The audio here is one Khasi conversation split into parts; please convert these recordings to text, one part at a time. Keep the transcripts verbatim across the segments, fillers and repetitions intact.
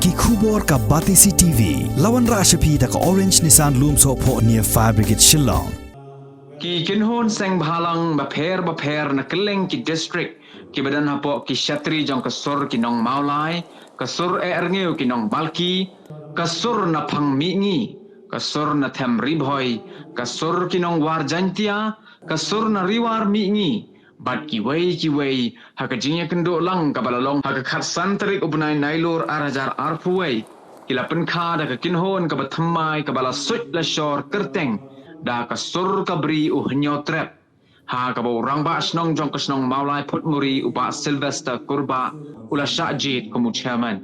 Ki khubor ka Batesi T V. La wanrah sha phi da ka Orange Nissan Lumsohphoh near Fire Brigade Shillong. Ki kynhun seng bhalang bapher bapher na kylleng ki district kiba don hapoh ki shatri jong ka sur ki nong Mawlai, ka sur eh rngiew ki nong Balki, ka sur na Phang Mihngi, ka sur na Them Ri-Bhoi, ka sur ki nong War Jaintia, ka sur na Ri War Mihngi, bad kiwei kiwei, ha ka jingïakynduh lang kaba la long ha ka khatsan tarik u bnai Nailur ar hajar arphew wei, ki la pynkha da ka kynhun kaba thymmai kaba la suit la shor kyrteng da ka sur ka Bri u Hynñiewtrep, ha kaba u rangbah shnong jong ka shnong Mawlai Phutmuri u Bah Sylvester Kurbah u la shah jied kum u chairman.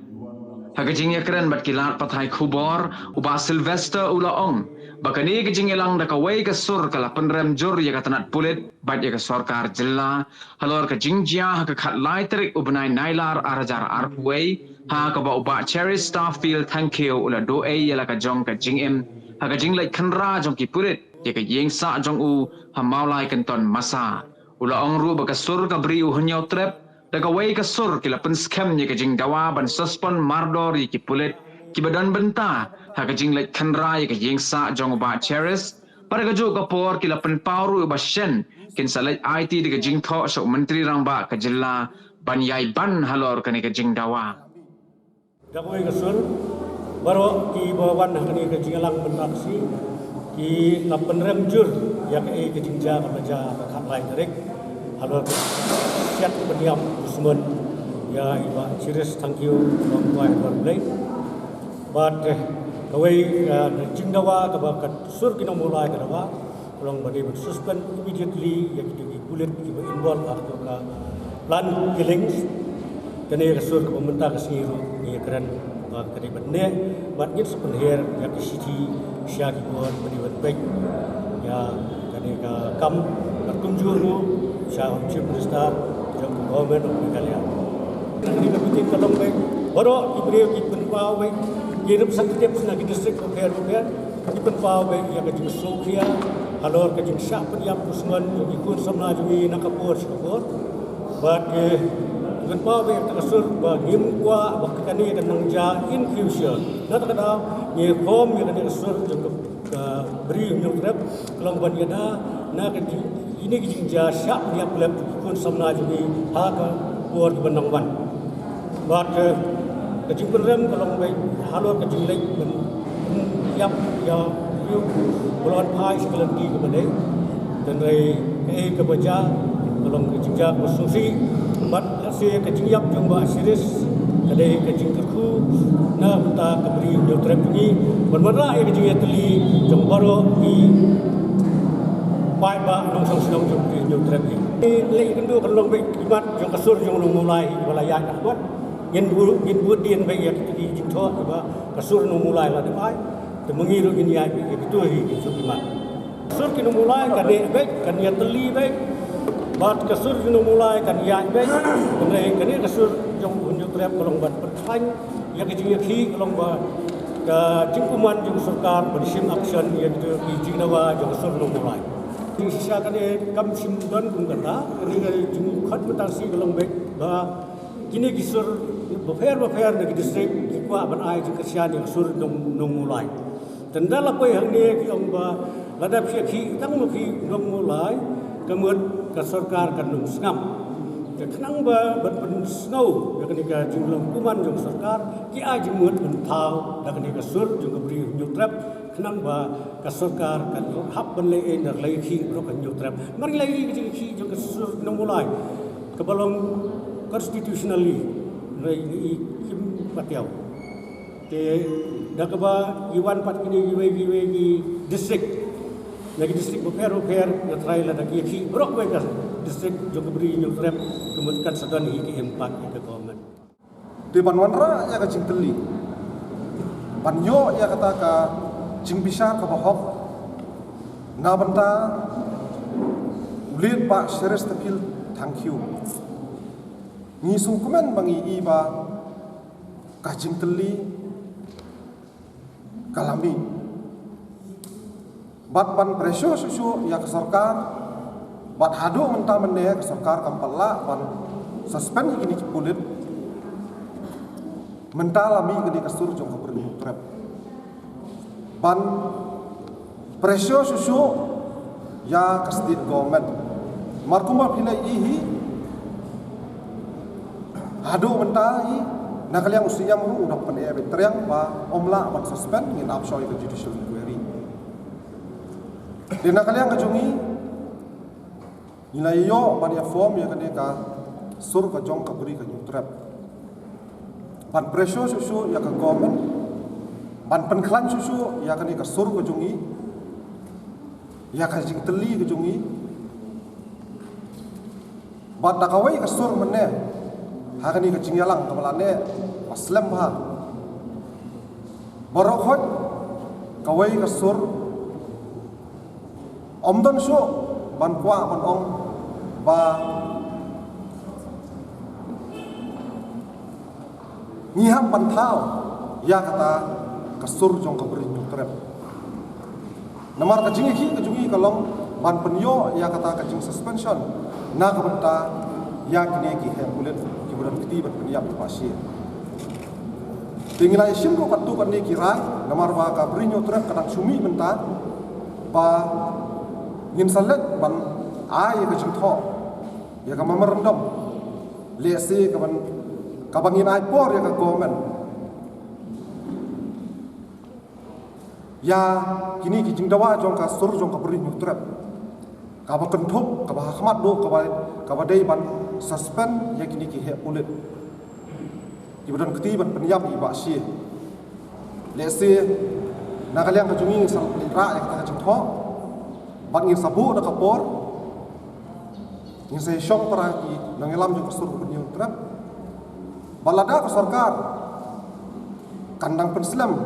Ha ka jingïakren bad ki lad pathai khubor, u Bah Sylvester u la ong ba kane ka jingïalang da kawei ka sur ka la pynrem jur ïa ka tnat pulit bad ïa ka sorkar jylla halor ka jingjia ha ka khatlai tarik u bnai Nailar ar hajar arphew wei, ha kaba u Bah Cherish Starfield Thangkhiew u la duh ei ïa la ka jong ka jingim ha ka jingleit khynra jong ki pulit ïa ka ïing sah jong u ha Mawlai Kynton Masa. U la ong ruh ba ka sur ka Bri u Hynñiewtrep da kawei ka sur ki la pynskhem ïa ka jingdawa ban suspend mardor ïa ki pulit kiba don bynta ha ka jingleit khynra ïa ka ïing sah jong u Bah Cherish. Bad ha kajuh ka por ki la pynpaw ruh ba shen kin sa leit aiti da ka jingthoh sha u Myntri Rangbah ka jylla ban ïai ban halor kane ka jingdawa. Da kawei ka sur, baroh kiba wan ha kane ka jingïalang mynta ka sngi ki la pynrem jur ïa kaei ka jingjia kaba la jia ha ka khatlai tarik halor ka shet pynïap dusmon ïa i Bah Cherish Thangkhiew, Nongkwai Dorblei. Bad, eh, kawei, eh, ka jingdawa kaba ka sur ki nong Mawlai ka dawa ka long ba dei ban suspend immediately ïa kito ki pulit kiba involve ha kato ka plan killings. Kane ka sur kaba mynta ka sngi ruh ngi ïakren ba ka dei ban neh bad ngin sa pynher ïa ki shithi sha ki bor ba dei ban peit ïa kane ka kam, bad kumjuh ruh sha u Chief Minister jong ka Government of Meghalaya. Kane ka meeting ka long beit baroh ki briew ki pynpaw beit, ki representatives na ki district bapher bapher ki pynpaw beit ïa ka jingsngewkhia halor ka jingshah pynïap dusmon jong ki khun samla jong ngi na ka por sha ka por. Bad ki pynpaw beit ïa ka sur ba ngim kwah ba kane kan nang jia in future. Na kata ka daw ngi khom ïa kane ka sur jong ka ka Bri u Hynñiewtrep ka long ban ïada na ka jing, ine ka jingjia shah pynïap lem ki khun samla jong ngi ha ka por kiba nang wan. Bad, eh, ka jingpynrem ka long beit halor ka jingleit ban, ban ïap ïa u briew ba la wan phai sha ka lynti kaba dei. Hynrei kaei kaba jia ka long ka jingjia kaba sngewsih bad lehse ka jingïap jong Bah Cherish ka dei ka jingkyrkhu na ka bynta ka Bri u Hynñiewtrep jong ngi ban wanrah ïa ka jingïatylli jong baroh ki paidbah nongshong shnong jong ka Bri u Hynñiewtrep jong ngi. Leh ïakynduh kan long beit ki mat jong ka sur jong u nong Mawlai hi ba la ïaid ha khmat. Ngin bud, ngin bud dien beit ïa ki jingthoh kiba ka sur nong Mawlai la dep ai. Te ma ngi ruh ngin ïaid beit ïa kito hi ki sur ki mat. Sur ki nong Mawlai kan neh beit, kan ïatylli beit. Bad ka sur ki nong Mawlai kan ïaid beit. Kane, kane ka sur jong u Hynñiewtrep ka long ban pyrkhat ïa ka jingïakhih ka long ba ka jingkuman jong ka sorkar ban shim action ïa kito ki jingdawa jong ka sur nong Mawlai. Shisha kane kam shym don kum kata, kane ka jingkhot mynta shi ka long beit ba kine ki sur bapher bapher na ki district ki kwah ban ai jingkyrshan ïa ka sur nong, nong Mawlai. Te ynda la poi hangne ki ong ba lada phi ïakhih tang ma phi nong Mawlai, ka mut ka sorkar kan ym sngap. Te khnang ba ban pynsngew ïa kane ka jinglong kuman jong ka sorkar, ki ai jingmut ban thaw da kane ka sur jong ka Bri u Hynñiewtrep, khnang ba ka sorkar kan hap ban leh ei na ka ïakhih baroh ka Hynñiewtrep. Mar ngi la ïohi ka jingïakhih jong ka sur nong Mawlai kaba long constitutionally, ngi i kim patiaw. Te da kaba i wan pat kine kiwei kiwei ki district, na ki district bapher bapher, nga tharai lada ki ïakhih baroh kawei ka district jong ka Bri u Hynñiewtrep, ka mut kan sa don hi ka impact ïa ka government. Te ban wanrah ïa ka jingtylli, ban ïoh ïa kata ka jingbishar kaba hok na bynta u late Bah Cherish Starfield Thangkhiew. Ngi sngewkmen ba ngi i ba ka jingtylli ka la mih. Bad ban pressure shuh shuh ïa ka sorkar, bad haduh mynta mynne ka sorkar kam pat lah ban suspend ïa kine ki pulit. Mynta la mih kane ka sur jong ka Bri Hynñiewtrep ban pressure shuh shuh ïa ka state government. Namar kumba phi la ïohi haduh mynta hi, na ka liang u Siem ruh u dang pyneh beit, tang ba ym lah ban suspend, ngin ap shuh ïa ka judicial inquiry. Te na ka liang ka jong ngi, ngi la ïoh ban ïa form ïa kane ka sur ka jong ka Bri Hynñiewtrep ban pressure shuh shuh ïa ka government ban pynkhlaiñ shuh shuh ïa kane ka sur ka jong ngi, ïa ka jingtylli ka jong ngi. Bad da kawei ka sur mynne ha kane ka jingïalang kaba la neh ba slem bha, baroh khoit kawei ka sur ym don shuh ban kwah ban ong ba ngi hap ban thaw ïa kata ka sur jong ka Bri Hynñiewtrep. Namar ka jingïakhih ka jong ngi ka long ban pynïoh ïa kata ka jingsuspension na ka bynta ïa kine ki heh pulit kiba don kti ban pynïap ïa ba shi. Te ngi la ïa shim ruh katto katne ki rai, namar ba ka Bri Hynñiewtrep ka dang shu mih mynta, ba ngin sa leit ban ai ïa ka jingthoh, ïa ka memorandum, lehse ka ban, ka ban ngin ai por ïa ka government ïa kine ki jingdawa jong ka sur jong ka Bri Hynñiewtrep, kaba kynthup, kaba ha khmat duh, kaba, kaba dei ban suspend ïa kine ki heh pulit kiba don kti ban pynïap ïa ba shi. Lehse na ka liang ka jong ngi ngin sa leit rah ïa kata ka jingthoh bad ngin sa buh da ka por, ngin sa ïashong para ki nongïalam jong ka sur ka Bri Hynñiewtrep. Bad lada ka sorkar kan dang pynslem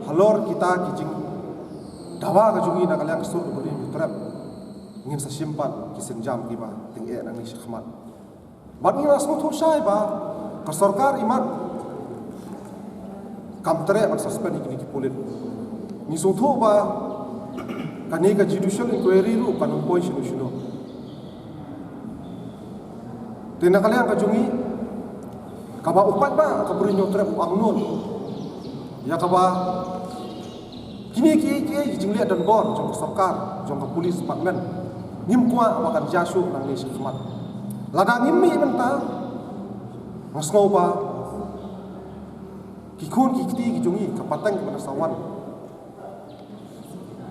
halor kita ki jingdawa ka jong ngi na ka liang ka sur ka Bri Hynñiewtrep, ngin sa shim pat ki sienjam kiba tyngeh nangne shakhmat. Bad ngi la sngewthuh shai ba ka sorkar imat kam treh ban suspend ïa kine ki pulit. Ngi sngewthuh ba kane ka judicial inquiry ruh kan ym poi shano shano. Te na ka liang ka jong ngi, kaba u paidbah ka Bri Hynñiewtrep u angnud ïa kaba kine ki, ki, ki jingleh donbor jong ka sorkar, jong ka police department, ngim kwah ba kan jia shuh nangne shakhmat. Lada ngim mih mynta, nga sngew ba ki khun ki kti ki jong ngi, ka pateng kaba na sa wan,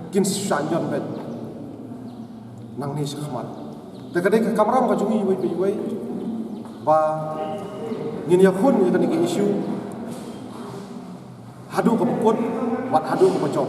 kin sa shah ñion beit nangne shakhmat. Te ka dei ka kamram ka jong ngi iwei pa iwei ba ngin ïakhun ïa kane ka issue haduh kaba kut bad haduh kaba jop.